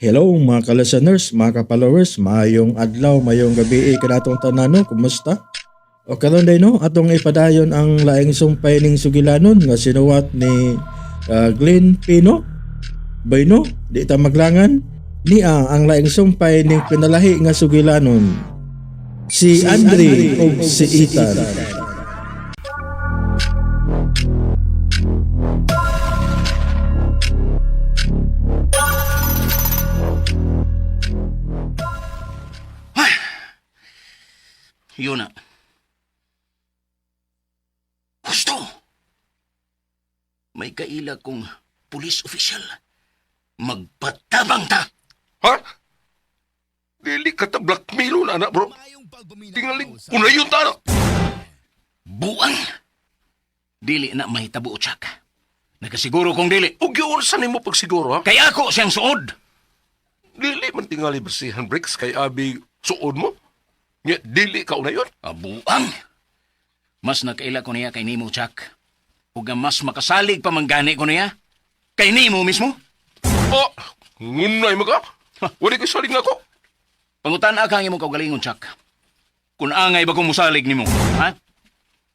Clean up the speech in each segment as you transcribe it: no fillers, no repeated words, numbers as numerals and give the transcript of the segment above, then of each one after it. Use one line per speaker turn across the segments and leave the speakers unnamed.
Hello mga ka-listeners, mga ka-followers, maayong adlaw, maayong gabi eh, kanatong tanan no, kumusta? O karon day no, atong ipadayon ang laing sumpay ning sugilanon nga sinuwat ni Glenn Pino. Bayno, di ta maglangan niya ang laing sumpay ning pinalahi nga sugilanon. Si Andre ug si Ethan.
Yun na. Gusto! May kaila kong police official. Magpatabang ta!
Ha? Dili ka ta blackmail na anak, bro. Tingali, unayon ta na.
Buang! Dili na mahitabo, Chuck. Nakasiguro kong dili.
O giyon sa nimo pagsiguro, ha?
Kaya ako siyang suod!
Dili man tingali basihan bricks kay abi suod mo. Nya, dili ka unayon.
Abuang! Mas nakaila ko niya kay nimo, Chuck. Ug nga mas makasalig pa manggani ko niya. Kay nimo mismo.
Oh, ngunay mo ka. Wala ka salig na ako.
Pangutan ka ang imong kaugalingon, Chuck. Kung angay ba kong musalig nimo, ha?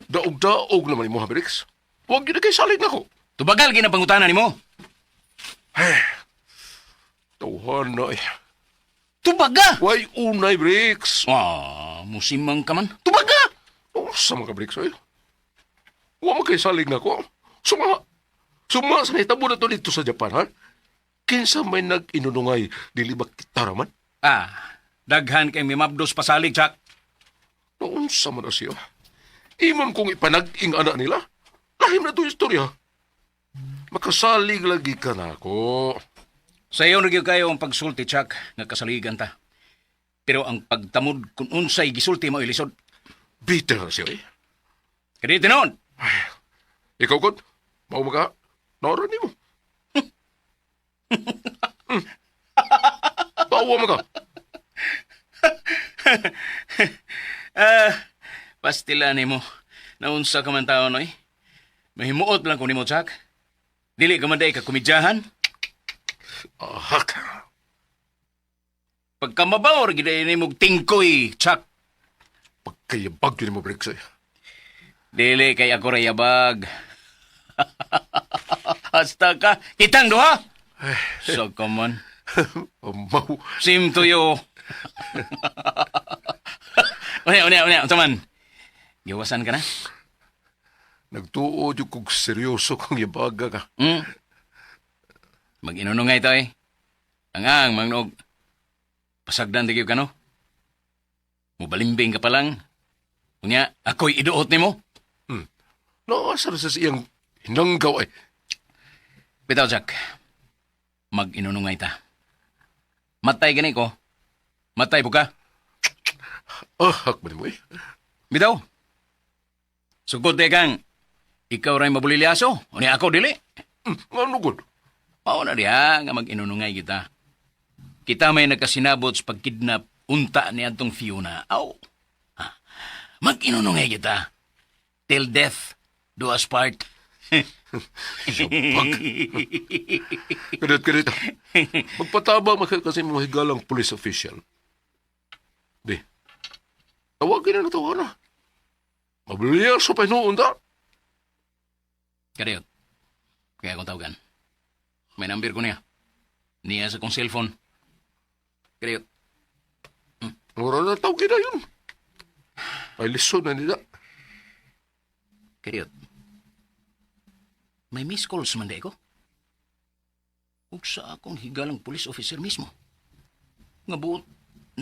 Daog-daog naman imo ha, bricks. Huwag yun kay salig na ako.
Tubagal ginapangutana nimo.
Tawhan na eh.
Tubaga!
Way unay, bricks.
Ah, musimang ka man. Tubaga!
Oh, sa mga bricks, ay. Huwag mo kay salig na ako. Suma, suma sa nahitabo na to dito sa Japan, ha? Kinsa may nag-inunungay, dili ba kita raman?
Ah, daghan kay mimabdos pasalig, Chuck.
Noon sa man na siya. Imam kong ipanag-ing anak nila. Lahim na to istorya. Makasalig lagi ka na ako.
Sa iyo nagyo kayo ang pagsulti, Chuck, nga kasaligan ta. Pero ang pagtamod kung unsay gisulti mo ilisod.
Bitter na siya eh.
Kaya tinon,
Ikaw, God, mao maka, naoran nimo. Bawa mo ka.
Ah, pastila nimo. Naunsa ka man taon, oy. Mahimuot lang ko nimo, Chuck. Dili ka man day ka komedyahan.
Ahak.
Pagkamabawr, gid nimo og tingkoy, Chuck.
Pagkayabag yun mo, Briggs, eh.
Dili kay ako rayabag. Hasta ka. Kitang duha. So come on.
Amaw.
Sim to you. Unya, unya, unya. Unsa man? Giwasan ka na?
Nagtuo yung kog seryoso kong yabaga ka.
Mag-inunungay to eh. Ang ang, mangnog. Pasagdan di ka no? Mubalimbing ka pa lang. Unya, ako'y iduot nimo.
Naasa na sa siyang hinanggaw ay.
Bitaw, Jack. Mag-inunungay ta. Matay gani ko. Matay po ka.
Ahak ba nimo eh?
Bitaw. Sugod de kang. Ikaw ray mabulilyaso. Unya ako dili.
Ano god?
Mao na diha nga mag-inunungay kita. Kita may nagkasinabot sa pagkidnap unta ni atong Fiona. Aw. Ha. Mag-inunungay kita. Till death do us part.
Yabag. Kadit, kadit. Magpataba man ka kasi mga higalang police official. Di. Tawagin na na tawa na. Mabilis sa pahinuon ta.
Kadayot. Kaya akong tawagan. May number ko niya. Niya sa kong cellphone. Kadayot.
Mura na tawagin na yun. Ay, lisod na nila.
Kadayot. May missed calls man di ko. Ug sa akong higalang police officer mismo. Nga buot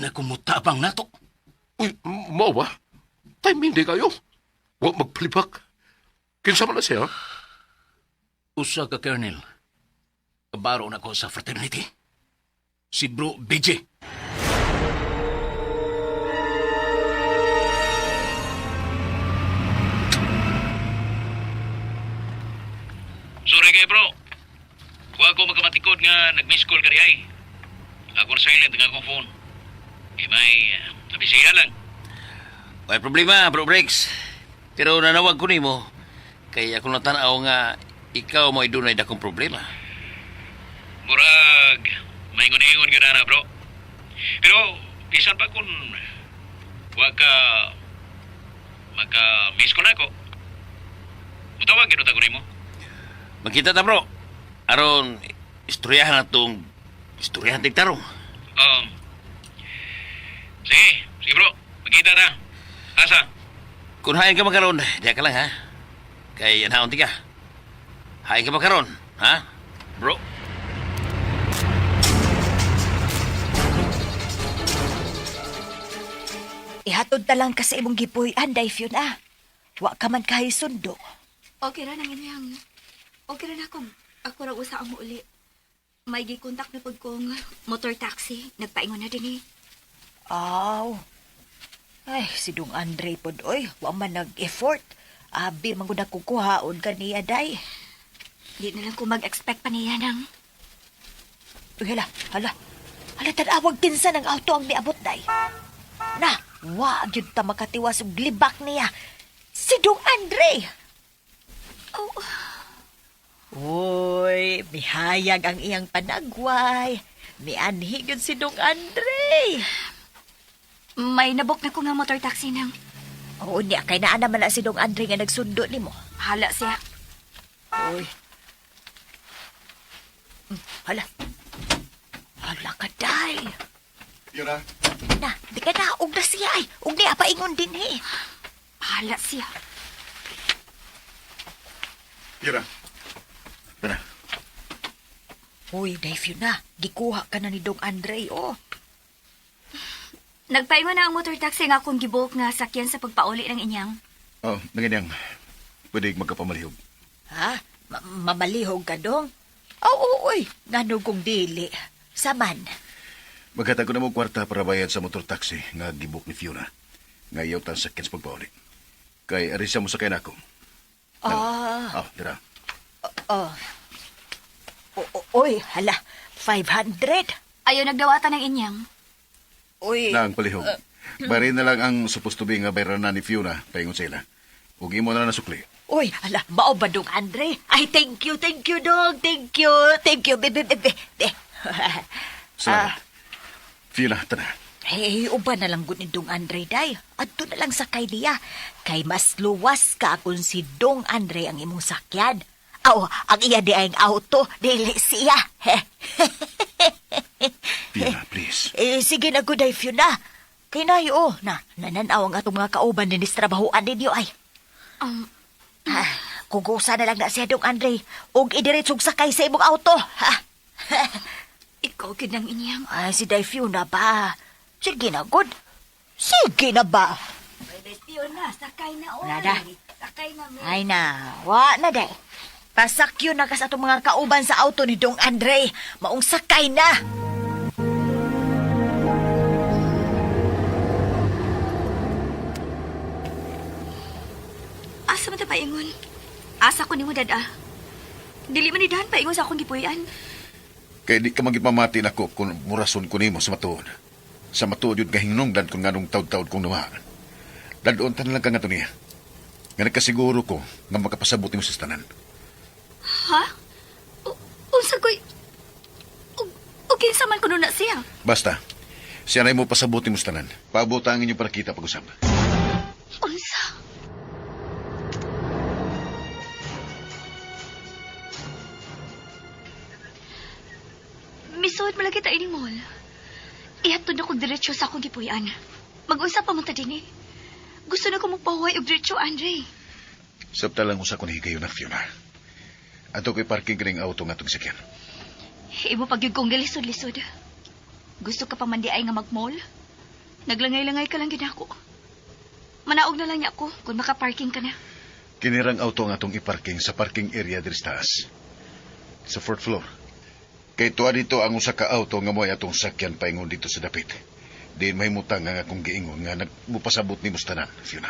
na kumutabang nato.
Uy, mao ba? Timing di kayo. Wa magpalibak. Kinsa man na siya?
Usa ka, Colonel. Kabaro na ko sa fraternity. Si Bro BJ. Sorry kay bro. Wa ko makamatikod nga nag-miss call ka diay. Ako na silent ang akong phone. Eh may nabisihan lang.
May problema, Bro Briggs. Pero nanawag ko nimo kay ako natanaw nga ikaw mo dunay dakong problema.
Murag, Maingon-ingon gyud na, bro. Pero bisan pa kung wa ka maka-miss ko na ako. Mutawag gyud ta ko nimo.
Magkita ta, bro. Aron istoryahan atong istoryahan tig tarong.
Sige, sige bro. Magkita ta. Asa?
Kung hain ka magkaroon, diya ka lang ha. Kay anaon ti ka. Hain ka magkaroon, ha? Bro.
Ihatod ta lang ka sa imong gipuy-an, Dayfyun ah. Wa ka man kahay sundo.
Okay ra nang inyang. Okay ra na akong. Ako ra usa ang muuli. May gikontak na pud kong motor taxi. Nagpaingon na din eh.
Aw. Ay, si Dong Andre pod oy, wa man nag-effort. Abi man gud kukuhaon kaniya day.
Di na lang ko mag-expect pa niya nang.
Uy, hala, hala. Hala, tanawag kinsa ng auto ang miabot day. Na, wa gyud ta makatiwas og libak niya. Si Dong Andre.
Oh,
Uy, mihayag ang iyang panagway. Mianhi gyud si Dong Andre.
may nabok na ko nga motor taxi nang.
Oo niya, kay naa naman na si Dong Andre nga nagsundo nimo.
Hala siya.
Uy. Hala. Hala ka, day.
Yura,
Na, di ka na, og na siya ay. Og niya, paingon din eh.
Hala siya.
Yura. Tara.
Uy, Dave, yun na. Gikuha ka na ni Dong Andre, oh.
Nagpaingon na ang motor taxi nga akong gibok nga sakyan sa pagpauli ng inyang.
Oh, nanginyang. Pwede magkapamalihog.
Ha? Mamalihog ka, Dong? Oo, oh, uy. Ngano kung dili. Saman.
Maghatag ko na mo kwarta para bayad sa motor taxi nga gibuk ni Fiona. Nga iyaw tan sakyan sa pagpauli. Kay arisa mo sakay nako.
Ah.
Oh, dira.
Oh. Uy, hala. 500.
Ayaw nagdawatan ng inyang.
Uy.
Na ang palihog. Barin na lang ang supposed to be nga bayaran na ni Fiona paingon sa ila. Ug imo na lang nasukli.
Uy, hala, mao ba Dong Andre? Ay, thank you, Dong. Thank you, thank you, bebe, bebe. Be.
Salamat. Fiona, tara.
Hey, uban na lang gud ni Dong Andre day. Adto na lang sakay niya. Kay mas luwas ka kung si Dong Andre ang imong sakyan. Aw, ang iya di ay ang auto, dili siya.
Fiona, please.
Eh, sige na gud ay Fiona. Kay nay oh, na nananaw ang atong mga kauban dinhi sa trabahoan ninyo ay. Ah, kugusa na lang na siya Dong Andre ug idiretsong sakay sa imong auto. Ha?
Ikaw gid ng inyang.
Ay, si Day Fiona ba? Sige na, good. Sige na ba?
Fiona, sakay na oy.
Wala na.
Sakay na.
Ay na, wa na day. Pasakyo na kas atong mga kauban sa auto ni Dong Andre. Maong sakay na.
Asa man ta paingon? Asa ko nimo dada. Dili man ni dahan paingon sa akong gipuy-an.
Kay di ka magipamati nako kung murason ko nimo sa matuod. Sa matuod yun kahinungdan kung nganong taod-taod kong nawa. Dadoon tan lang ka nga to niya. Nga nagkasiguro ko nga makapasabot nimo sa tanan.
Ha? Unsa ko'y... O kinsa man kuno na siya?
Basta, siya na mo pasabot nimo sa tanan. Paabot ang inyong parakita pag-usap.
Unsa? Misuod malagi ta ining mall. Ihatod na kog diretso sa akong gipuy-an. Mag-unsa pa man ta dinhi. Gusto na ko magpahuway og diretso, Andre.
Sabta lang usa ko nahigayon na Fiona. Ato ko'y parking kining auto nga itong sakyan.
Imo pag gyud kong gilisod-lisod. Gusto ka pa man di ay nga mag-mall? Naglangay-langay ka lang gid ako. Manaog na lang niya ako kung makaparking ka na.
Kinirang auto nga atong iparking sa parking area diri sa taas. Sa fourth floor. Kay tuwa dito ang usa ka auto nga mo'y atong sakyan paingon dito sa dapit. Diin mahimutang nga akong giingon nga nagmupasabot nimo sa tanan, Fiona.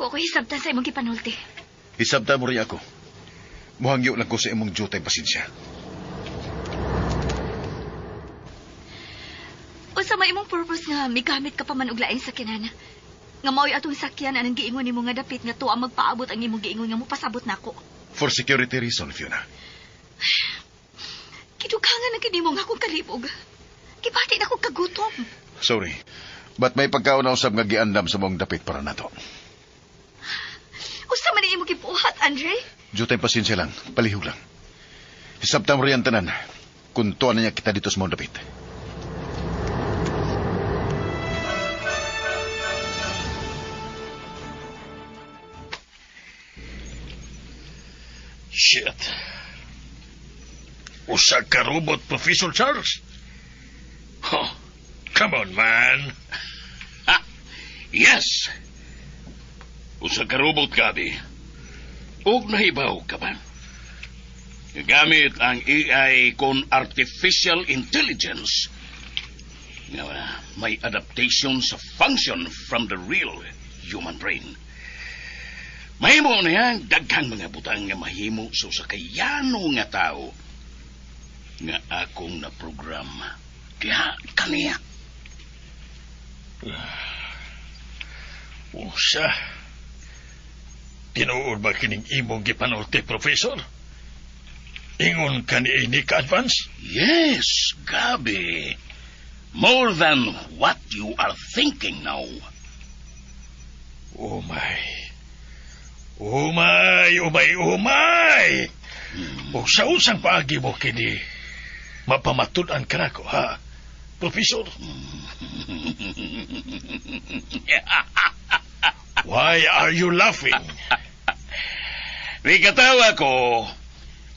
Wa ko hisabtan sa imong gipanulti.
Hisabta mo rin ako. Muhangyo lang ko sa imong jutay pasensya.
Unsa may imong purpose nga migamit ka pa man og laing sakyanan? Nga mao'y atong sakyan anang giingon nimo nga dapit nga tuwa magpaabot ang imong giingon nga mopasabot nako.
For security reason, Fiona.
Gidugangan na gid nimo ang akong kalibog. Gibati na akong kagutom.
Sorry. But may pagkaon na usab nga giandam sa mong dapit para nato.
Usa man ni imo gibuhat, Andre?
Jutay pasensya lang, palihog lang. Hisabtan mo riyan tanan. Kung tuwa na niya kita dito sa mong dapit.
Shit. Usa ka robot, Professor Charles. Huh. Come on, man.
Ah, yes! Usa ka robot, Gabi. Ug nahibaw ka ba? Gamit ang AI kon artificial intelligence nga may adaptation sa function from the real human brain. Mahimo na yan, daghang mga butang nga mahimo sa usa ka yano nga tao nga akong na-program diha kaniya.
Usa. Tinuod ba kining imong gipanulti, Professor? Ingon ka ni ini ka-advance?
Yes, Gabi. More than what you are thinking now.
Oh my. Oh my, oh my, oh my! O sa unsang paagi mo kini mapamatud-an ka nako, ha? Professor? Why are you laughing?
Katawa ko,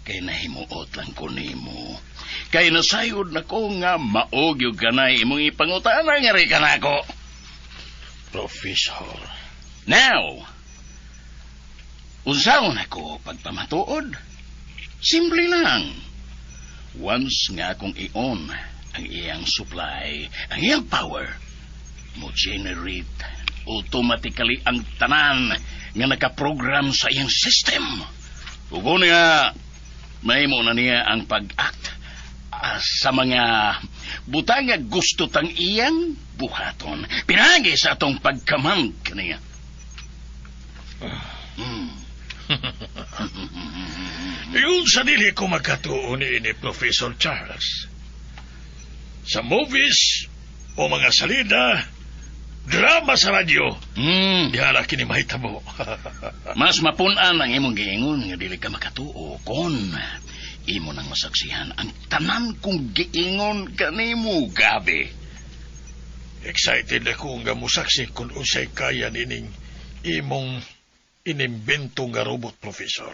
kay nahimuot lang ko nimo. Kay nasayod na ko nga maog ka na imong ipangutana nga rin ka na ako.
Professor.
Now, unsaon ako pagpamatuod? Simple lang. Once nga akong i-on ang iyang supply, ang iyang power, mo generate automatically ang tanan nga nakaprogram sa iyang system. Ug niya, mahimo na niya ang pag-act sa mga butang nga gusto tang iyang buhaton. Pinagi sa atong pag-command kaniya.
Ingon sa dili ko magkatuo ni ini Professor Charles. Sa movies o mga salida, drama sa radyo, diha ra kini mahitabo.
Mas mapun-an ang imong giingon nga dili ka makatuo kon imo nang masaksihan ang tanan kong giingon kanimo, Gabi.
Excited ako nga musaksi kung unsay kaya nining imong inimbento nga robot, Professor.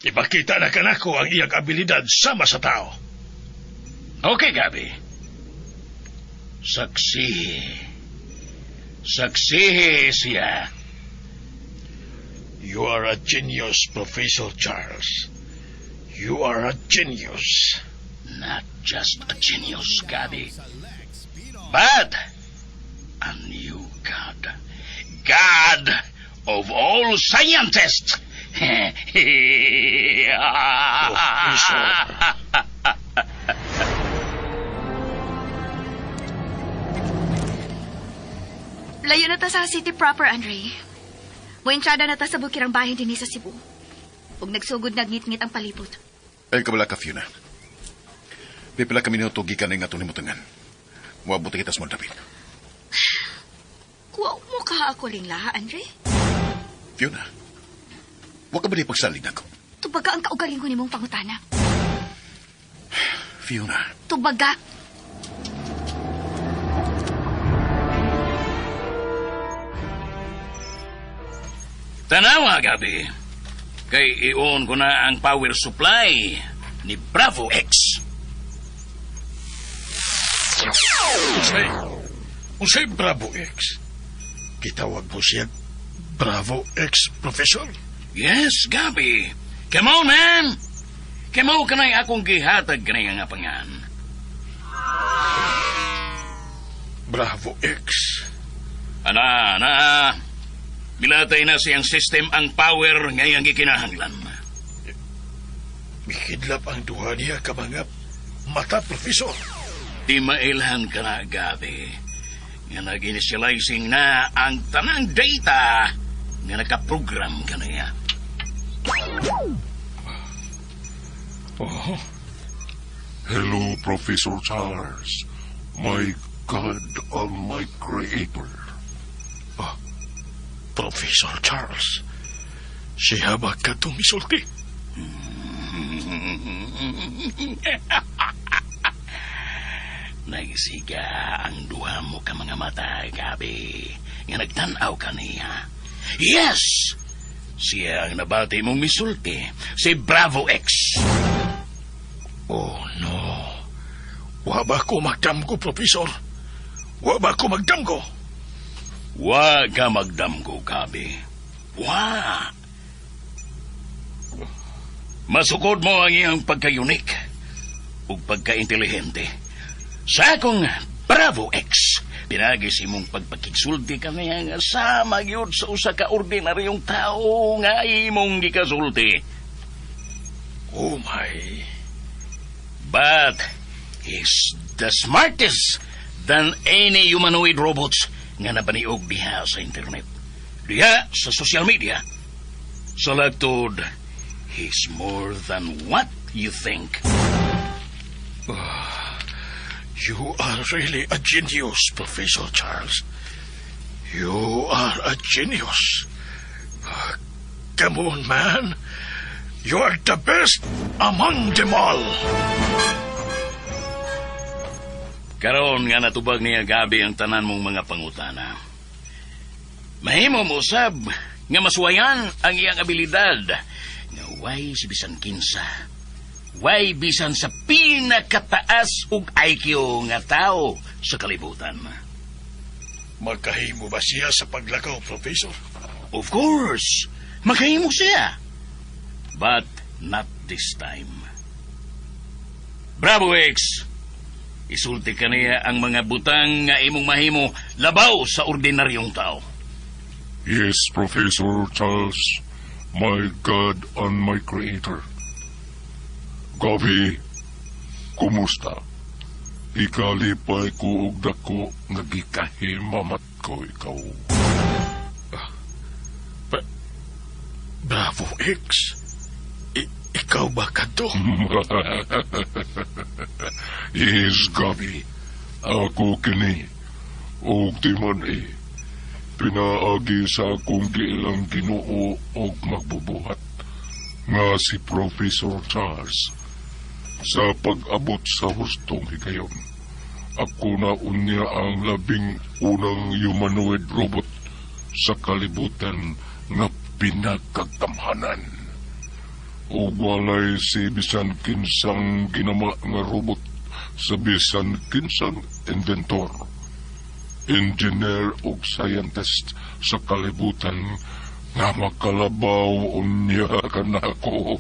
Ipakita na kanako ang iyang abilidad sama sa tao.
Okay, Gabi. Saksihi. Saksihi siya.
You are a genius, Professor Charles. You are a genius.
Not just a genius, Gabi, but a new god. God of all scientists.
Professor.
Layo na ta sa city proper, Andre. Muentrada na ta sa bukirang bahin dinhi sa Cebu. Ug nagsugod nagngit-ngit ang palibot.
Ay, kabala ka, Fiona. Pipila ka minuto gikan nga atong nimutangan. Muabot kita sa mong dapit.
Kuha mo ka ako laha, Andre.
Fiona, wa ka ba di pagsalig nako?
Tubaga ang kaugalingon nimong pangutana.
Fiona.
Tubaga.
Tanawa, Gabi. Kay i-on ko na ang power supply ni Bravo X.
Unsay, unsay Bravo X? Gitawag mo siya Bravo X, Professor?
Yes, Gabi. Come on, man. Come on, kanay akong gihatag kanay nga pangan.
Bravo X.
Ana, ana. Bilatay na siyang system ang power ngayang gikinahanglan.
Mikidlap ang duha niya ka mga mata, Professor.
Di mailhan ka na, Gabi. Nga nag-initializing na ang tanang data nga nakaprogram ka niya.
Oh,
Hello, Professor Charles. My God and my Creator.
Professor Charles. Siya ba katong misulti?
Nagsiga ang duha mo ka mga mata, Gabi, nga nagtanaw ka niya. Yes! Siya ang nabati mong misulti, si Bravo X.
Oh, no. Wa ba ko magdamgo, Professor? Wa ba ko magdamgo?
Wa ka magdamgo, Gabi. Wa! Masukod mo ang iyang pagka-unique ug pagka-intelihente. Sa akong Bravo X, pinagi sa imong pagpakigsulti kaniya nga sama gyud sa usa ka ordinaryong tao nga imong gikasulti.
Oh, my.
But he's the smartest than any humanoid robots nga nabaniog diha sa internet. Diha sa social media. Sa lagtod, he's more than what you think.
You are really a genius, Professor Charles. You are a genius. Come on, man. You are the best among them all.
Karon nga natubag niya Gabi ang tanan mong mga pangutana. Mahimo mo sab nga masuwayan ang iyang abilidad nga way si bisan kinsa. Way bisan sa pinakataas ug IQ nga tao sa kalibutan.
Magkahimo ba siya sa paglakaw, Professor?
Of course, makahimo siya. But not this time. Bravo, X! Isulti kaniya ang mga butang nga imong mahimo labaw sa ordinaryong tao.
Yes, Professor Charles. My God and my Creator. Gabi, kumusta? Ikalipay ko og dako nga gikahimamat ko ikaw.
Bravo, X. Ikaw ba kadto?
Yes, Gabi. Ako kini. Og di man eh. Pinaagi sa akong giilang Ginoo og magbubuhat nga si Professor Charles sa pag-abot sa hustong higayon. Ako na unya ang labing unang humanoid robot sa kalibutan nga pinakagamhanan. Ug walay si bisan kinsang ginama nga robot sa bisan kinsang inventor, engineer ug scientist sa kalibutan nga makalabaw unya kanako.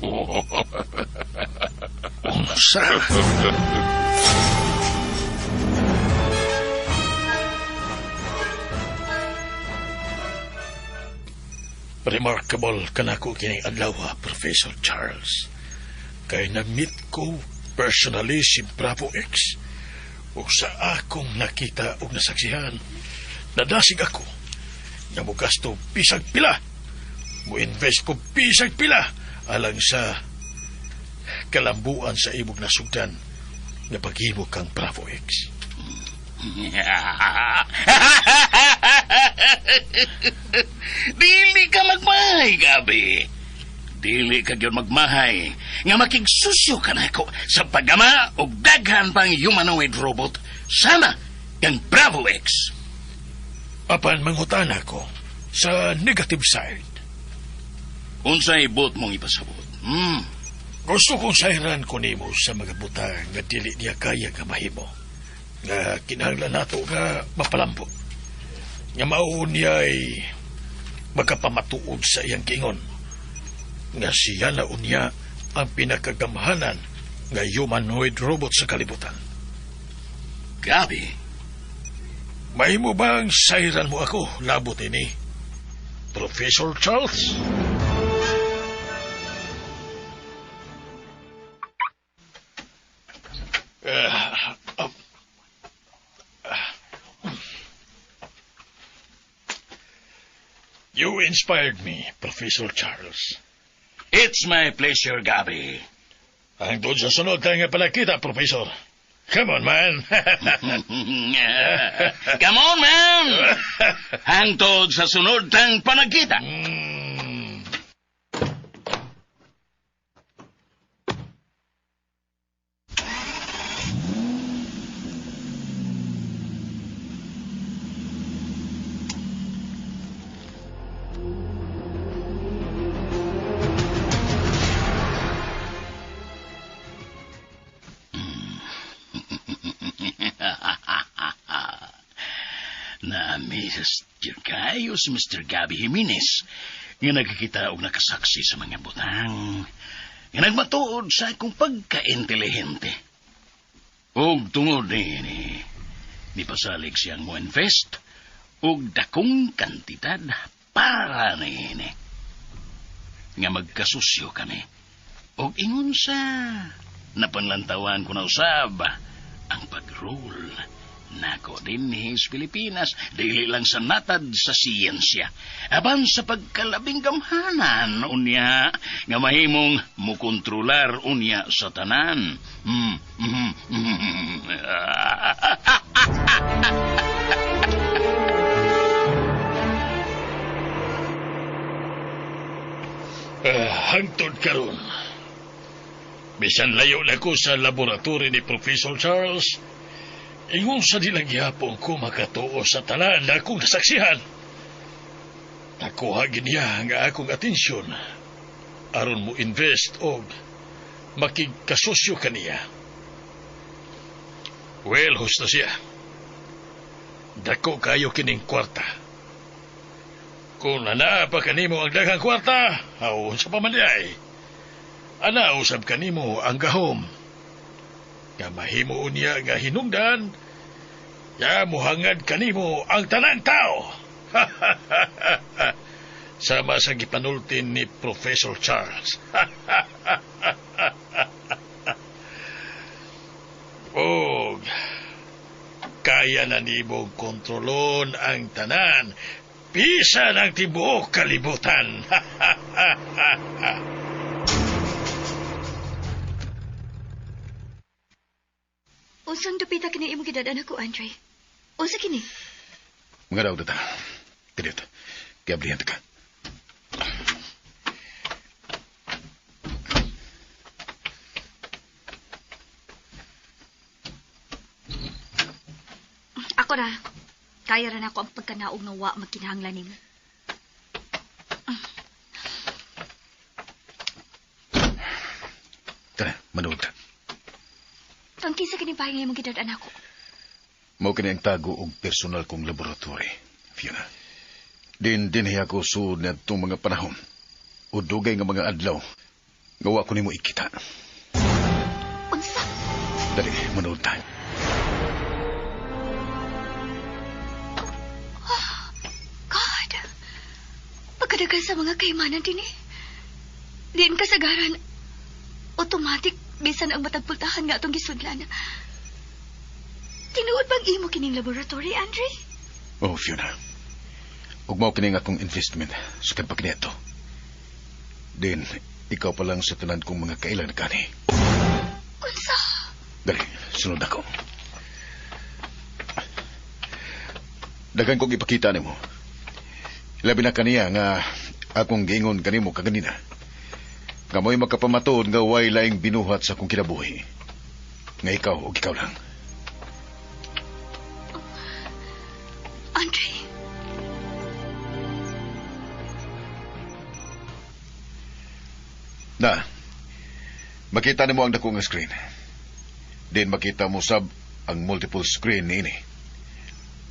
Unsa? Remarkable kanako kining adlaw, Professor Charles. Kay na-meet ko personally si Bravo X. Ug sa akong nakita ug nasaksihan, nadasig ako nga mogasto bisag pila, mo-invest ko bisag pila alang sa kalambuan sa imong nasugdan nga paghimo kang Bravo X.
Dili ka magmahay, Gabi. Dili ka gyud magmahay nga makigsusyo ka nako sa paggama og daghan pang humanoid robot sama kang Bravo X.
Apan mangutana ko sa negative side.
Unsay buot mong ipasabot?
Gusto kong sayran ko nimo sa mga butang nga dili niya kaya nga mahimo. Nga kinahanglan nato nga mapalambo. Nga mao niya ay magkapamatuod sa iyang kingon. Nga siya na unya ang pinakagamhanan nga humanoid robot sa kalibutan.
Gabi,
Mahimo bang sayran mo ako labot ini? Professor Charles? You inspired me, Professor Charles.
It's my pleasure, Gabi.
Hangtod sa sunod tayo nga palakita, Professor. Come on, man.
Come on, man! Hangtod sa sunod tang panagkita. Na-miss kayo si Mr. Gabby Jimenez nga nagkikita og nakasaksi sa mga butang nga nagmatuod sa akong pagkaintelihente. Og tungod niini, nipasalig siyang mo invest og dakong kantidad para niini nga magkasusyo kami. Og ingon sa napanlantawan ko na usab ang pag-rule nako dinhi sa Pilipinas, dili lang sa natad sa siyensya, apan sa pagkalabing gamhanan unya nga mahimong mukontrolar unya sa tanan.
Hangtod karon. Bisan layo na ko sa laboratory ni Professor Charles, ingon sa dilang gihapon ko makatuo sa tanan na akong nasaksihan. Nakuha giniya ang akong atensyon aron mo invest og makigkasosyo kaniya. Well, husto siya. Dako kayo kining kwarta. Kung nanaa pa kanimo ang daghang kwarta, awon sa pamanday. Ana usab kanimo ang gahom. Nga mahimo niya nga hinungdan, ya muhangad kanimo ang tanang tao. Sama sa gipanultin ni Professor Charles. Og kaya na nimong kontrolon ang tanan, bisan ang tibuok kalibutan.
Unsang dupita kini imong gidad-an ako, Andre? Unsa kini?
Mga daw data. Kadiyot. Giablihan ta ka.
Ako na. Kaya ra nako ang pagkanaog nga wa magkinahanglan nimo.
Tara, manood ta.
Tangki sa kining bahay nga imong gidad-an ako.
Mao kini ang tago og personal kong laboratory, Fiona. Din dinhi ako suod niadtong mga panahon. O dugay nga mga adlaw. Nga wa ko nimo ikita.
Unsa?
Dali, manood ta.
God! Pagkadagan sa mga kaymanan din eh. Diin kasagaran, automatic bisan ang matag pultahan nga atong gisudlan. Tinuod bang imo kining laboratory, Andre?
Oh, Fiona. Ug mao kini ang akong investment sukad pa kaniadto. Din, ikaw pa lang sa tanan kong mga kailan kani.
Unsa?
Dali, sunod ako. Daghan kong ipakita nimo. Labi na kaniya nga akong giingon kanimo kaganina. Nga mo'y makapamatuod nga way laing binuhat sa akong kinabuhi. Nga ikaw ug ikaw lang.
Andre,
Na, makita nimo ang dako nga screen. Din makita mo sab ang multiple screen niini.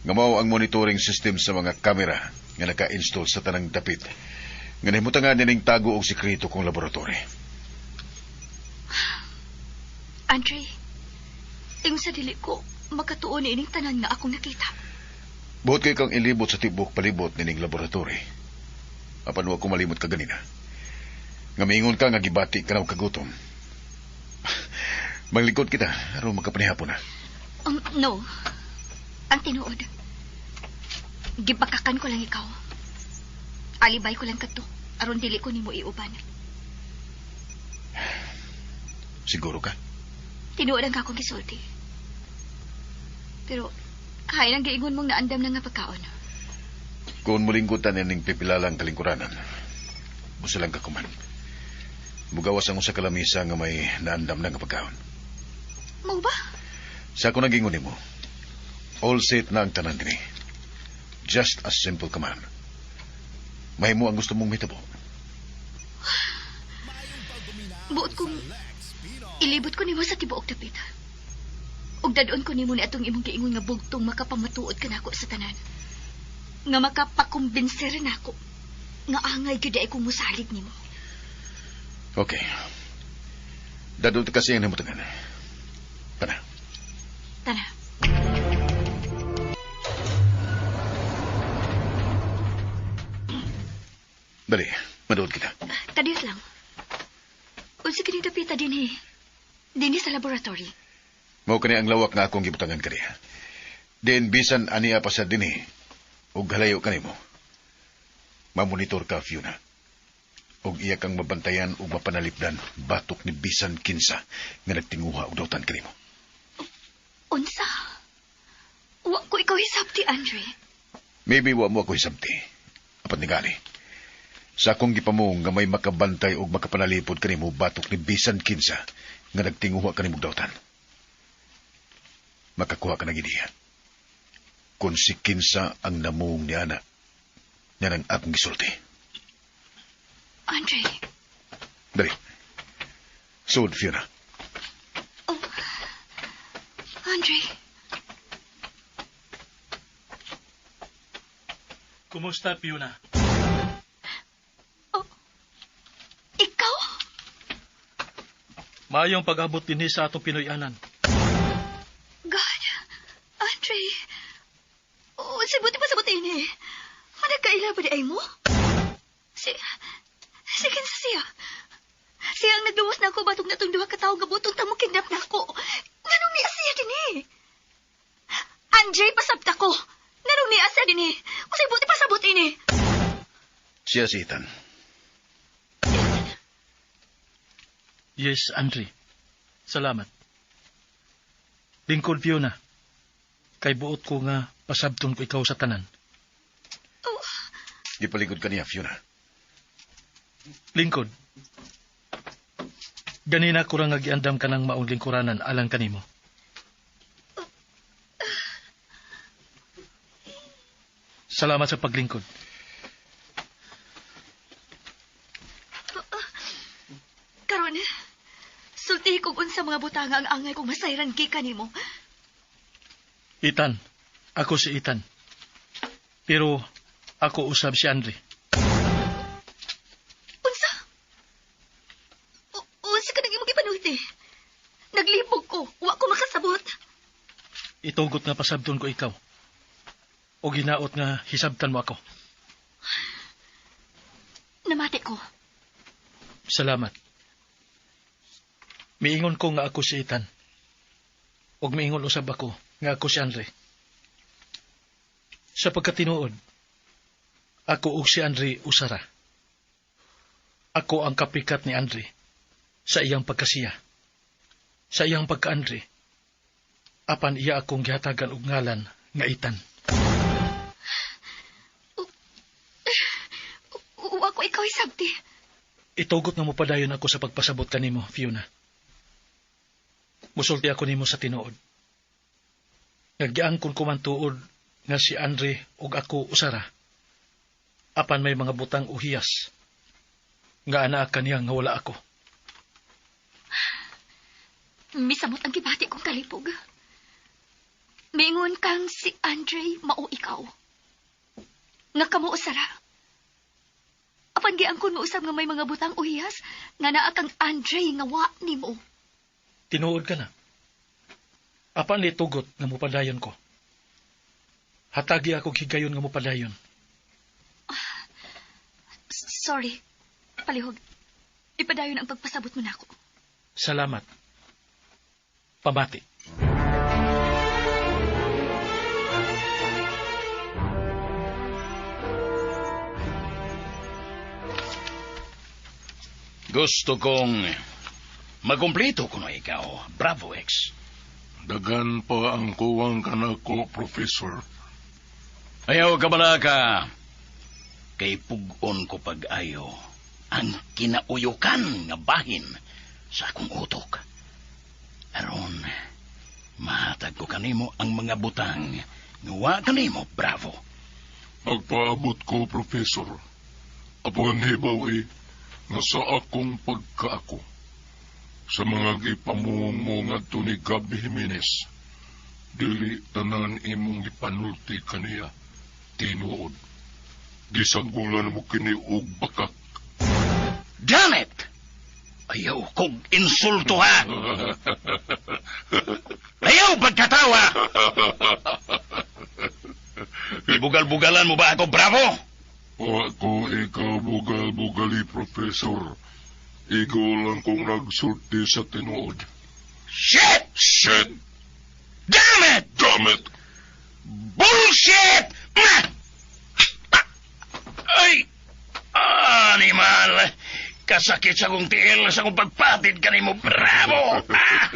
Nga mao ang monitoring system sa mga kamera nga naka-install sa tanang dapit. Nga nahimutangan nining tago og sekreto kong laboratory.
Andre, ingon sa dili ko, makatuon ni ining tanan nga akong nakita.
Buot kay kang ilibot sa tibok palibot nining laboratory. Apan wa ko malimot kaganina. Nga miingon ka nga gibati ka na og kagutom. Manglikod kita aron makapanihapon na.
No. Ang tinuod. Gibakakan ko lang ikaw. Alibay ko lang kadto aron dili ko nimo iuban.
Siguro ka?
Tinuod ang akong gisulti. Pero, hain ang giingon mong naandam na nga pagkaon.
Kung mulingkutan ning pipilalang kalingkuranan, usa lang ka kuman. Mugawas ang usa ka lamisa nga may naandam na nga pagkaon.
Mao ba?
Sa ako nagingon nimo, all set na ang tanan dinhi. Just a simple command. Mahimo ang gusto mong mahitabo.
Buot kong ilibot ko nimo sa tibuok dapit. Ug dad-on ko nimo ni atong imong giingon nga bugtong makapamatuod kanako sa tanan. Nga makapakumbinser nako nga angay gyud ay kong musalig nimo.
Okay. Dadulto kasi ang himutangan. Tara.
Tara.
Dali, maduod kita.
Kadiyot lang. Unsa kining dapita dinhi? Dinhi sa laboratory.
Mao kani ang lawak nga akong gibutangan kaniya. Din bisan aniya pa sa dinhi ug halayo kanimo. Mamonitor ka, Fiona. Ug iya kang mabantayan ug mapanalipdan batok ni bisan kinsa nga nagtinguha og dautan kanimo.
Unsa? Wa ko ikaw hisabti, Andre.
Maybe wa mo ako hisabti. Apat ni gali. Sa akong gipamong nga may makabantay og makapanalipod kanimo batok ni bisan kinsa nga nagtinguha kanimo og dautan. Makakuha ka ng ideya. Kung si kinsa ang namung ni ana, nga nang akong gisulti.
Andre.
Dali. Sud, Fiona.
Oh. Andre.
Kumusta, Fiona?
Oh. Ikaw?
Maayong pag-abot dinhi sa atong Pinoy-anan.
God. Andre. Oh, sibuti pa sa buti ini. Managkaila ba di ay mo? Si kinsa siya? Siya ang nagluwas na ako batong natong duha ka tawo nga butong tamo kidnap na ako. Nganong niya siya dinhi? Andre, pasabta ko. Nganong niya siya dinhi? Usay buti pa sa buti ini.
Siya si Ethan.
Yes, Andre. Salamat. Lingkod, Fiona. Kay buot ko nga pasabton ko ikaw sa tanan.
Oh.
Gipaligod ka niya, Fiona.
Lingkod. Ganina ko ra nga giandam ka ng maong lingkuranan alang kanimo. Salamat sa paglingkod.
Karon, sulti kog unsa mga butanga ang angay kong masayran gikan nimo.
Ethan, ako si Ethan. Pero ako usab si Andre.
Unsa? Unsa ka nang imong gipanulti? Naglibog ko, wa ko makasabot.
Itugot nga pasabton ko ikaw. O ginaot nga hisabtan mo ako.
Namati ko.
Salamat. Miingon ko nga ako si Ethan. Og miingon usab ako nga ako si Andre. Sa pagkatinuod, ako ug si Andre usara. Ako ang kapikat ni Andre sa iyang pagkasiya. Sa iyang pagka-Andre, apan iya akong gihatagan og ngalan nga Ethan.
Wa ko ikaw hisabti.
Itugot nga mopadayon ako sa pagpasabot kanimo, Fiona. Musulti ako nimo sa tinuod. Nga giangkon ko man tuod nga si Andre ug ako usara. Apan may mga butang uhiyas nga anaa kaniya nga wala ako.
Misamot ang gibati kong kalipog. Mingon kang si Andre mao ikaw. Nga kamo usara. Apan giangkon mo usab nga may mga butang uhiyas nga naa kang Andre nga wa nimo.
Tinuod ka na. Apan nitugot nga mopadayon ko. Hatagi ako higayon nga mopadayon.
Sorry. Palihog. Ipadayon ang pagpasabot mo nako.
Salamat. Pamati.
Gusto kong Makumpleto kuno ikaw, Bravo X.
Dagan pa ang kuwang kanako, Professor.
Ayaw ka balaka. Kay pugon ko pag-ayo ang kinauyukan nga bahin sa akong utok. Aron, mahatag ko kanimo ang mga butang nga wa kanimo, Bravo.
Magpaabot ko, Professor. Apan hibaw eh, nga sa akong pagkaako. Sa mga gipamuong mo ngadto ni Gabi Jimenez, dili tanan imong gipanulti kaniya, tinuod. Gisagulan mo kini og bakak.
Damn it! Ayaw kog insulto ha! Ayaw pagkatawa! Ibugal-bugalan mo ba ako, Bravo?
Wa ko ikaw bugal-bugali, Professor. Ikaw lang kong nagsulti sa tinuod.
Shit!
Shit!
Damn it!
Damn it!
Bullshit! Ma! Ay! Animal! Kasakit sa kong tiil sa kong pagpatid kanimo, Bravo! Ah!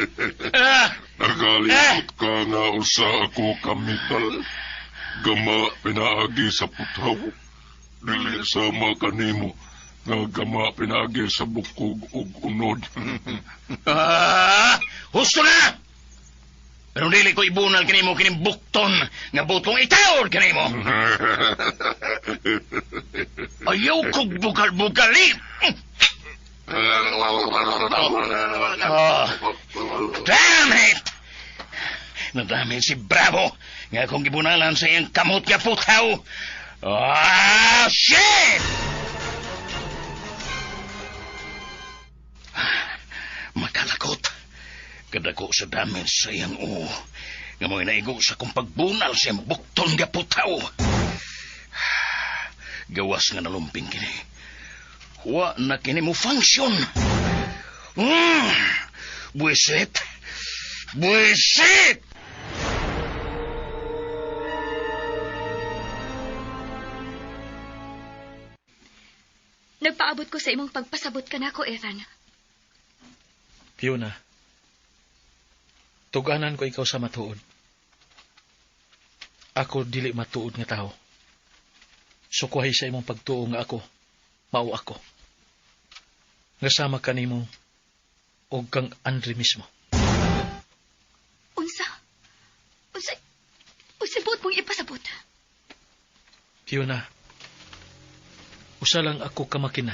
Ah!
Nakalimot ka nga usa ako kamital. Gama pinaagi sa putaw. Dili sama kanimo nga gama pinaagi sa bukog ug unod.
Ah! Husto na! Pero dili ko ibunal kanimo kining bukton nga butong itawor kanimo. Ayaw kog bugal-bugali. Oh, damn it! Nadamit si Bravo nga akong gibunalan sa iyang kamot nga putaw. Ah, shit! Makalakot. Kadako sa damage sa iyang uo. Nga mo'y naigo sa kong pagbunal sa iyang bukton nga putaw. Gawas nga nalumping kini. Wa na kini mo function. Buisit! Buisit!
Nagpaabot ko sa imong pagpasabot kanako, Ethan.
Fiona, tuganan ko ikaw sa matuod. Ako dili matuod nga tao. Sukuhay sa imong pagtuo nga ako, mao ako. Nga sama kanimo og kang Andre mismo.
Unsa? Unsa? Unsa buot mong ipasabot?
Fiona, usa lang ako ka makina.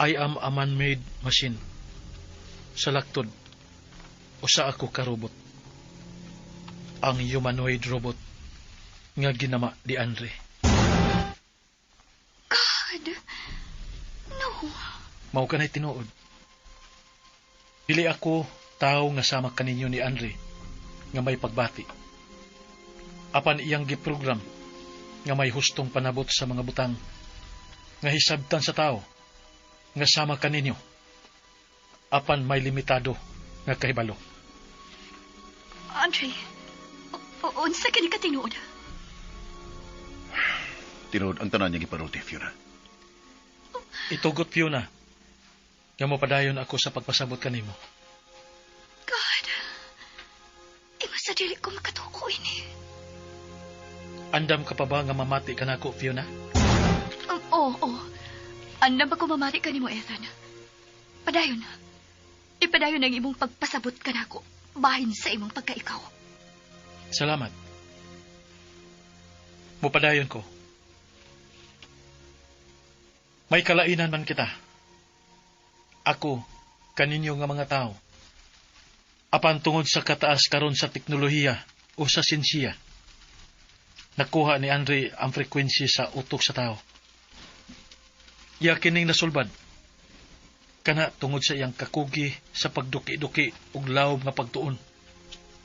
I am a man-made machine. Sa laktod, usa ako ka robot. Ang humanoid robot nga ginama di Andre.
God! No.
Mao kanay tinuod. Dili ako tao nga sama kaninyo ni Andre nga may pagbati. Apan iyang giprogram nga may hustong panabot sa mga butang nga hisabtan sa tao nga sama kaninyo. Apan may limitado nga kahibalo.
Andre, unsa kini ka tinuod?
Tinuod ang tanan niya gipanulti, Fiona.
Itugot, Fiona, nga mopadayon ako sa pagpasabot kanimo.
God, ingon sa dili ko makatuo ini.
Andam ka pa ba nga mamati ka nako, Fiona?
Oo, oo. Andam ba ko mamati kanimo, Ethan? Padayon. Ipadayon ang imong pagpasabot kanako bahin sa imong pagkaikaw.
Salamat. Mupadayon ko. May kalainan man kita. Ako, kaninyo nga mga tao. Apan tungod sa kataas karon sa teknolohiya o sa sinsya, nakuha ni Andre ang frequency sa utok sa tao. Iya kining nasulbad. Kana tungod sa iyang kakugi sa pagduki-duki ug lawom nga pagtuon.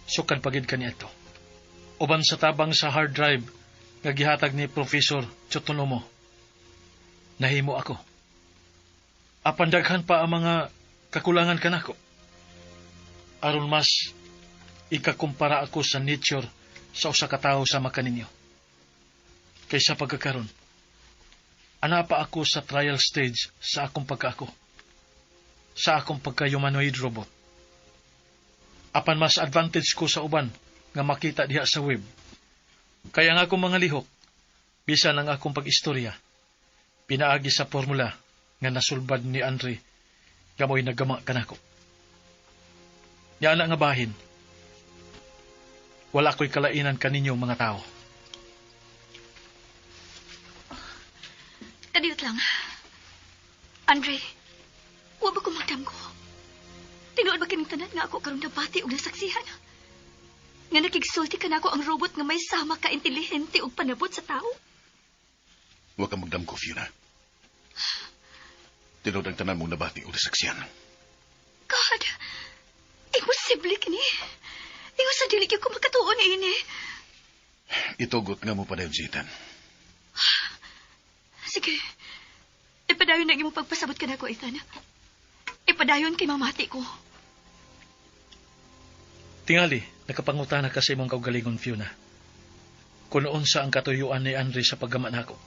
Sukan pagid kaniadto. Uban sa tabang sa hard drive nga gihatag ni Professor Chotonomo. Nahimo ako. Apan daghan pa ang mga kakulangan kanako. Aron mas ikakumpara ako sa nature sa usa ka tawo sama kaninyo. Kaysa pagkakaron, ana pa ako sa trial stage sa akong pagkaako. Sa akong pagka-humanoid robot. Apan mas advantage ko sa uban nga makita diha sa web. Kaya ang akong mga lihok, bisan ang akong pag-istorya, pinaagi sa formula nga nasulbad ni Andre nga mo'y naggama kanako. Nya ana nga bahin, wala ko'y kalainan kaninyo mga tao.
Kadiyot lang. Andre, wa ba ko magdamgo? Tinuod ba kining tanan nga ako karon nabati og nasaksihan? Nga nakigsulti kanako ang robot nga may sama ka intelihente og panabot sa tao?
Huwag ka magdamgo, Fiona. Tinuod ang tanan mong nabati o nasaksihan.
God, imposible kini. Ingon sa dili gyud ko makatuo niini.
Itugot nga mo padayon si Ethan.
Sige. Ipadayon ang imong pagpasabot kanako, Ethan. Ipadayon kay mamati ko.
Tingali, nakapangutana ka sa imong kaugalingon, Fiona. Kung unsa ang katuyuan ni Andre sa paggama nako.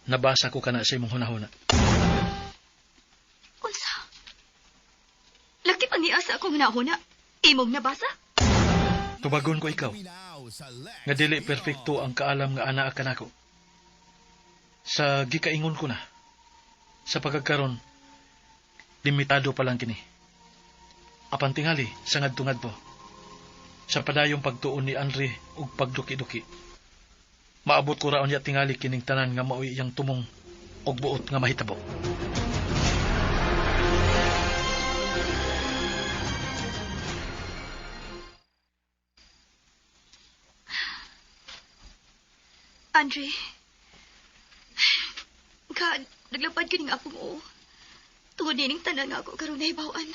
Nabasa ko kana sa imong hunahuna.
Unsa? Lakip ang niya sa akong hunahuna. Imong nabasa?
Tubagon ko ikaw, nga dili perpekto ang kaalam nga anaa kanako. Sa gikaingon ko na, sa pagkakaron, limitado pa lang kini. Apan tingali sa ngadto-ngadto, sa padayong pagtuon ni Andre ug pagduki-duki, maabot ko raon niya tingali kining tanan nga maoy iyang tumong og buot nga mahitabo.
Andre, God, naglapad kining akong oo. Tungod nining tanan nga ako karon nahibaw-an.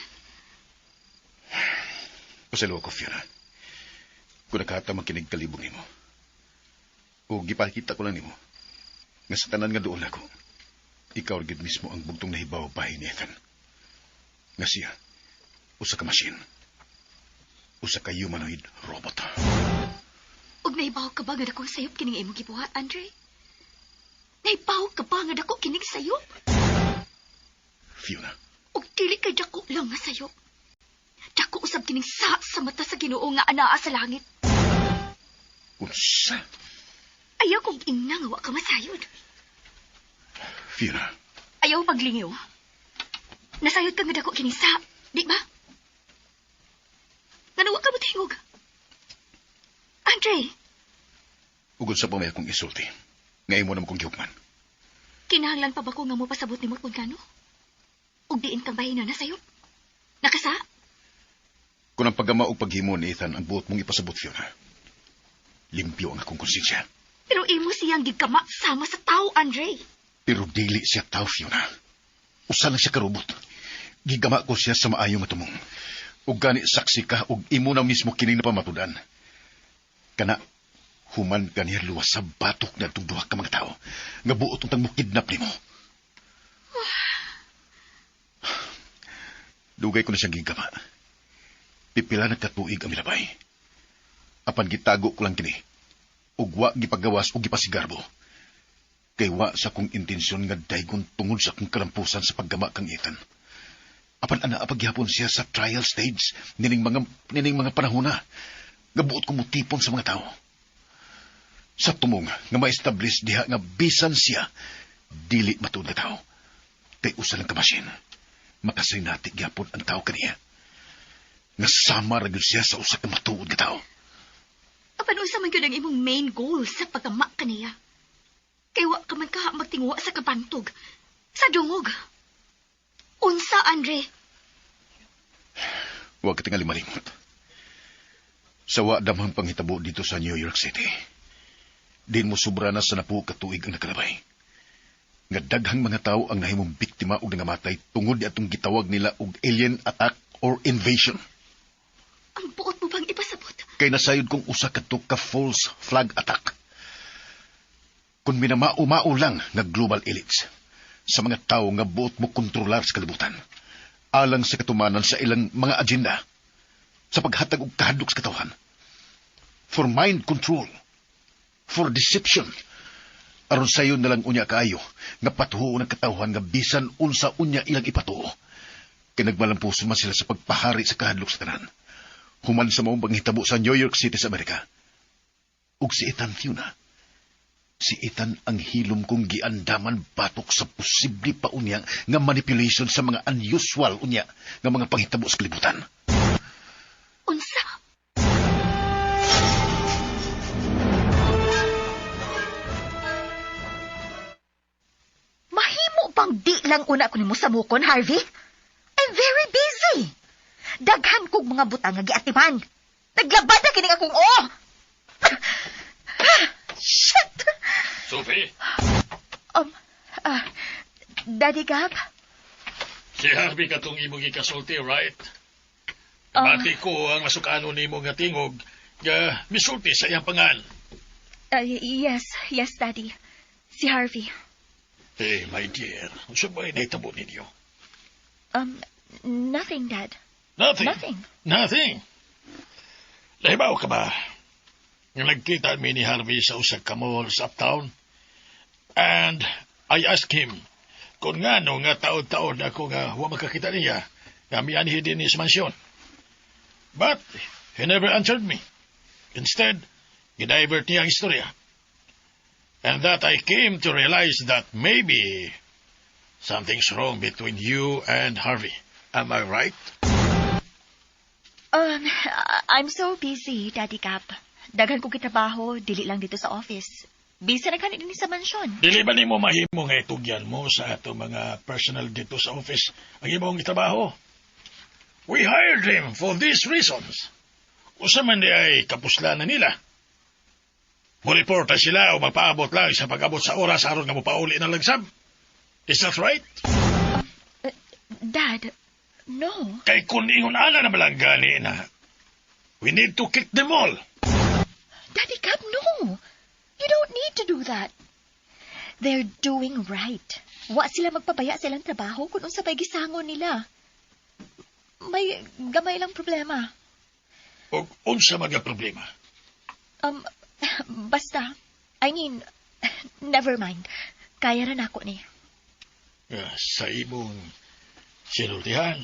Pasayloa ko, Fiona. Kung nakahata makinig kalibong nimo. O gipakita ko lang nimo. Nga sa tanan nga duol ako. Ikaw gid mismo ang bugtong nahibaw bahin ni Ethan. Nga siya, usa ka machine. Usa ka humanoid robot.
Ug nahibaw ka ba nga dakong sayop kining imong gibuhat, Andre? Nahibaw ka ba nga dako kining sayop?
Fiona.
Ug dili kay dako lang nga sayop. Dako usab kining sa mata sa Ginoo nga anaa sa langit.
Unsa?
Ayaw kong ingna nga wa ka masayod.
Fiona.
Ayaw paglingiw. Nasayod ka nga dako kining sa, di ba? Ngano wa ka motingog? Andre!
Ugod sa pamaya kong isulti. Ngayon mo naman kong gihukman.
Kinahanglan pa ba ko nga mo pasabot nimo kung gano? Ug diin kang bahina na sayop? Nakasa?
Kung ang paggama o paghimo ni Ethan ang buot mong ipasabot, Fiona, limpyo ang akong konsensya.
Pero imo siyang gigama sama sa tao, Andre.
Pero dili siya tao, Fiona. Usa lang siya karobot. Gigama ko siya sa maayo nga tumong. Ug gani saksi ka ug imo na mismo kining napamatudan. Kana, human ka niya luwas sa batok na itong duha ka mga tao. Nga buot untang mo kidnap nimo. Dugay ko na siyang gigama. Pipila na katuig ang milabay. Apan gitago ko lang kini. Ug wa gipagawas ug gipasigarbo. Kay wa sa akong intensyon nga daygon tungod sa akong kalampusan sa paggama kang Ethan. Apan ana pagyapon siya sa trial stage nining mga panahona. Nga buot ko mutipon sa mga tao. Sa tumong nga ma-establish diha nga bisan siya dili matuod nga tao. Kay usa lang ka machine. Makasinati gyapon ang tao kaniya. Nga sama ra gyud siya sa usa ka matuod nga tao.
Apan unsa man gyud ang imong main goal sa paggama kaniya? Kay wa ka man kaha magtinguha sa kabantog, sa dungog. Unsa, Andre?
Wa ka tingali malimot. Sa wa damhang panghitabo dito sa New York City. Din mo sobra na sa napo ka tuig ang nakalabay. Nga daghang mga tao ang nahimong biktima og nangamatay tungod ni atong gitawag nila og alien attack or invasion.
Ang buot mo bang ipasabot?
Kay nasayod kong usa kadto ka false flag attack. Kung minamao-mao lang nga global elites sa mga tao nga buot mo kontrolar sa kalibutan, alang sa katumanan sa ilang mga agenda, sa paghatag og kahadlok sa katawhan, for mind control, for deception, aron sayon na lang unya kaayo nga patuo ng katawhan nga bisan unsa unya ilang ipatuo. Kay nagmalampuson man sila sa pagpahari sa kahadlok sa tanan. Human sa maong panghitabo sa New York City sa Amerika. Ug si Ethan, Fiona. Si Ethan ang hilom kong giandaman batok sa posible pa unya nga manipulation sa mga unusual unya nga mga panghitabo sa kalibutan.
Unsa?
Mahimo bang di lang una ko nimo samukon, Harvey? I'm very busy. Daghan kog mga butang nga giatiman. Naglabad na kining akong oh. Shit.
Sophie,
Ah, Daddy Gab?
si Harvey katong imong gikasulti, right? Bati ko ang masukano nimo nga tingog nga misulti sa iyang pangan.
Yes, yes, Daddy. Si Harvey.
Hey, my dear, unsa ba nahitabo ninyo?
Nothing, Dad.
Nothing.
Nothing.
Nothing. Nahibaw ka ba? Nga nagkita mi ni Harvey sa usa ka mall sa uptown. And I asked him kung ngano nga taon-taon ako nga wa makakita niya nga mianhi dinhi sa mansyon. But he never answered me. Instead, gidivert niya ang istorya. And that I came to realize that maybe something's wrong between you and Harvey. Am I right?
I'm so busy, Daddy Gab. Daghan kong gitrabaho, dili lang dito sa office. Busy na kani dinhi sa mansyon.
Dili ba nimo mahimo nga itugyan mo sa ato mga personnel dito sa office ang imong trabaho? We hired him for these reasons. Usa man diay kapuslanan nila. Mo-report na sila o magpaabot lang sa pag-abot sa oras aron nga mopauli na lang sab. Is that right?
Dad, no.
Kay kung ingon ana na malang gani na, we need to kick them all.
Daddy Gab, no. You don't need to do that. They're doing right. Wa sila magpabaya sa ilang trabaho kung unsa pa'y gisangon nila. May gamay lang problema.
O unsa mga problema?
Basta. I mean, never mind. Kaya ra nako ni.
Sa imong sinultihan,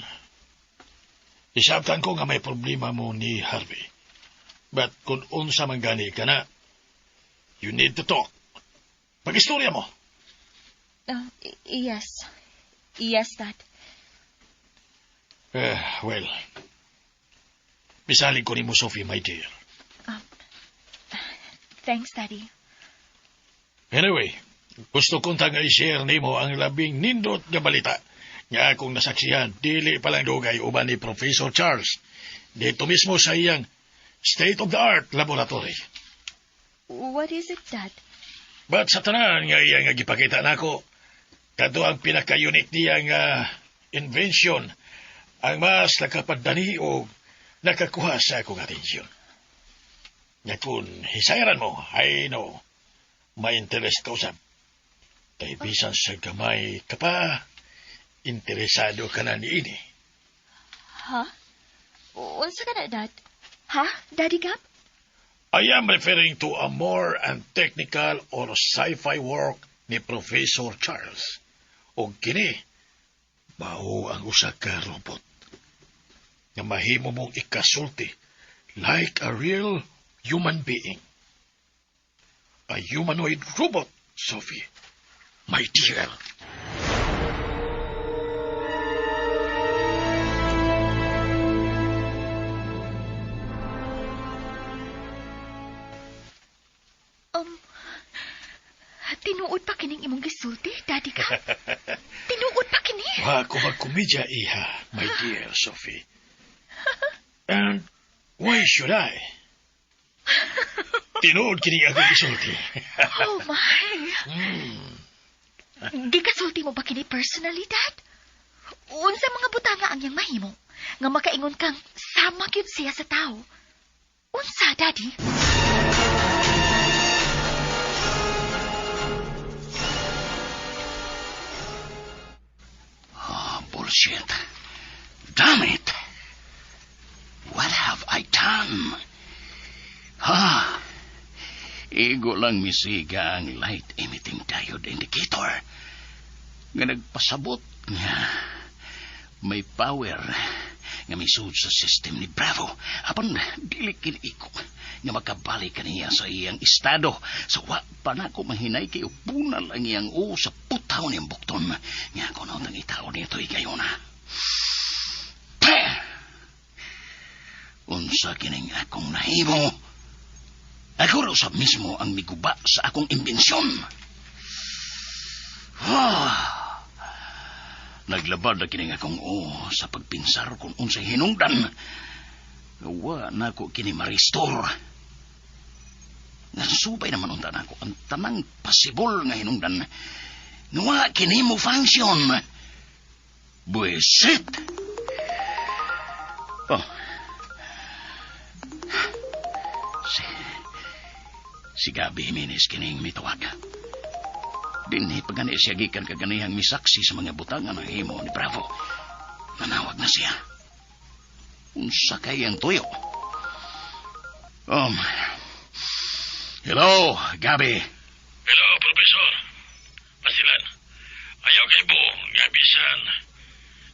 isabtan ko nga may problema mo ni Harvey. But kung unsa man gani ka na, you need to talk. Pag-istorya mo.
Yes. Yes, Dad.
Well, misalig ko nimo, Sophie, my dear.
Thanks, Daddy.
Anyway, gusto kong nga i-share nimo ang labing nindot nga balita nga akong nasaksihan dili pa lang dugay uban ni Professor Charles dito mismo sa iyang state-of-the-art laboratory.
What is it, Dad?
But sa tanan nga iya nga gipakita nako, kadto ang pinaka-unique niya nga invention ang mas nakapadani o nakakuha sa akong atensyon. Nga kung hisayran mo, I know, ma-interest ka usab. Kay bisan sa gamay ka pa, interesado ka na niini.
Ha? Unsa ka na, Dad? Ha? Daddy Gab?
I am referring to a more and technical or sci-fi work ni Professor Charles. O kini, mao ang usa ka robot nga mahimo mong ikasulti like a real human being. A humanoid robot, Sophie. My dear.
Tinuod pa kining imong gisulti, Daddy Gab? Tinuod pa kini?
Wa ko magkomedya, iha, my dear Sophie. And why should I? Tinuod kini ako gisulti.
Oh my. Gikasulti mo ba kini personally, Dad? Unsa mga butanga ang iyang mahimo nga makaingon kang sama gyud siya sa tao? Unsa, Daddy?
Oh, bullshit. Damn it. What have I done? Ha? Igo lang misiga ang light emitting diode indicator. Nga nagpasabot nga. May power nga misud sa system ni Bravo. Apan dili kini iko nga makabalik kaniya sa iyang estado. Sa wa pa nako mahinay kay upunal ang iyang o sa putaw niyang bukton. Nga ako na ang itaw nito igayon na. Peh! Unsa kining akong nahimo? Ako raw sa mismo ang miguba sa akong imbensyon. Ah. Naglabad na kining akong o sa pagpinsar kung unsay hinungdan. Wa nako kini ma-restore. Nasubay naman unta nako ang tanang possible nga hinungdan. Nga wa kini mo function. Buisit! Oh. Si Gabi Jimenez kining mitawag. Dinhi pa gani siya gikan kaganihang misaksi sa mga butangan ng himo ni Bravo. Nanawag na siya. Unsa kay ang tuyo? Hello, Gabi.
Hello, Professor. Basilan. Ayaw kay mo, nga bisan.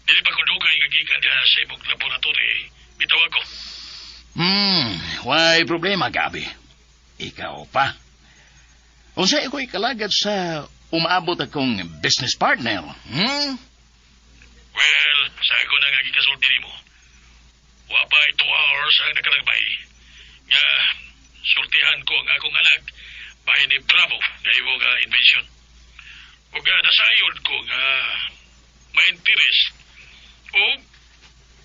Dili pa ko dugay nga gikan diha sa imong laboratory. Bitawag ko.
Why problema, Gabi? Ikaw pa. Unsa ko ikalagad sa umaabot akong business partner? Hmm?
Well, sa ako na nga gikasulti nimo. Wa pa 2 hours ang nakalagbay. Nga, sultihan ko ang akong anak bahin ni Bravo nga imo nga invention. Ug nga nasayod ko nga ma-interest o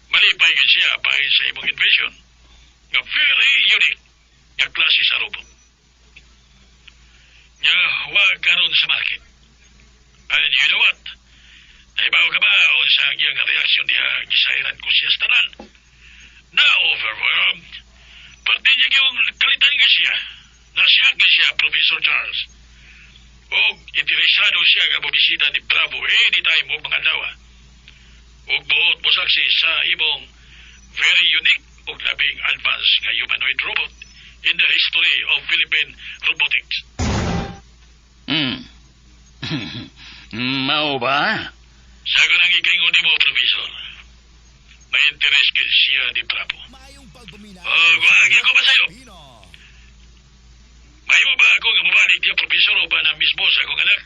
malipay gid siya bahin sa imong invention nga very unique nga klase sa robot. Nga wa karon sa market. And you know what? Nahibaw ka ba unsa ang iyang reaksyon diha gisayran ko siya sa tanan? Na overwhelmed. Parte niya yung kalitan nga siya. Nasiya nga siya, Professor Charles. O interesado siya nga mobisita ni Bravo anytime og mga dawa. Og buot mo saksi sa imong very unique ug labing advanced nga humanoid robot in the history of Philippine robotics.
Mao ba?
Sa ko nang ikingon mo, Professor. May interest gid siya ni Bravo. Oh, guwagi ko ba sa'yo? May ba ako nga mabalik niya, Professor, o ba na mismo sa akong anak?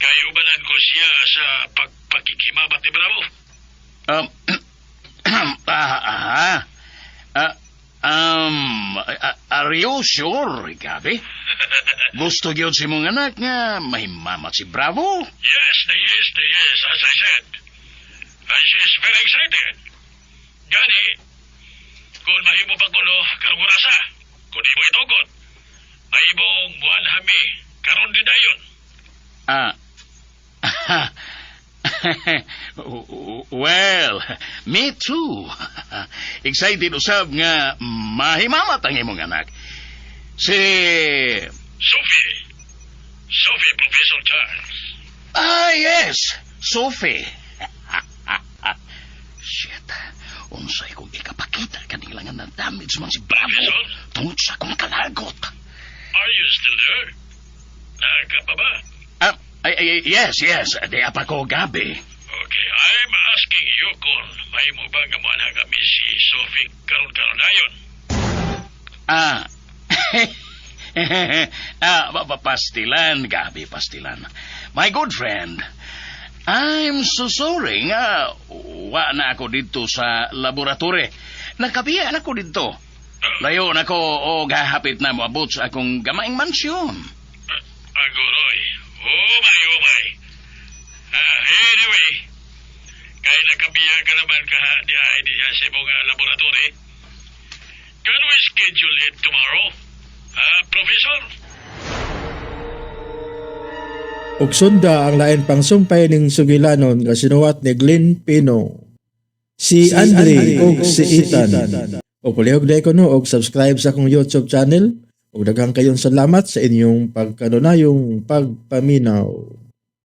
Kaya ubanan ko siya sa pagpakikimamat ni Bravo.
Are you sure, Gabi? Gusto gyud si mong anak nga mahimamat si Bravo?
Yes, the yes, the yes, as I said. And she is very excited. Gani, kung mahimo pa ko no, karong orasa, kung di mo itugot, mahimong muanhami karon din dayon.
Well, me too. Excited usab nga mahimamat ang imong anak. Si
Sophie. Sophie, Professor Charles.
Ah, yes. Sophie. Shit. Unsay kong ikapakita kanila nga na-damage man si Bravo
Professor?
tungod sa akong kalagot.
Are you still there? Naa ka pa ba?
Ah, ay, ay, yes. Di pa ko, Gabi.
Okay, I'm asking you kung mahimo ba nga muanha kami si Sophie karon-karon ayon.
Ah, pastilan, Gabi, pastilan. My good friend, I'm so sorry nga wa na ako dito sa laboratory. Nakabiya na ako dito. Layo na ko o gahapit na moabot sa akong gamaing mansyon.
Aguroy. Oh my, oh my. Ah, anyway, kay nakabiya ka naman kaha di ay diya sa imong laboratory. Can we schedule it tomorrow? Ah, Professor?
Ug sunda ang lain pang sumpay ning sugilanon nga sinuwat ni Glenn Pino. Si Andre ug si Ethan. O palihog day ko no og subscribe sa akong YouTube channel. Ug daghang kayong salamat sa inyong pagkanunayong pagpaminaw.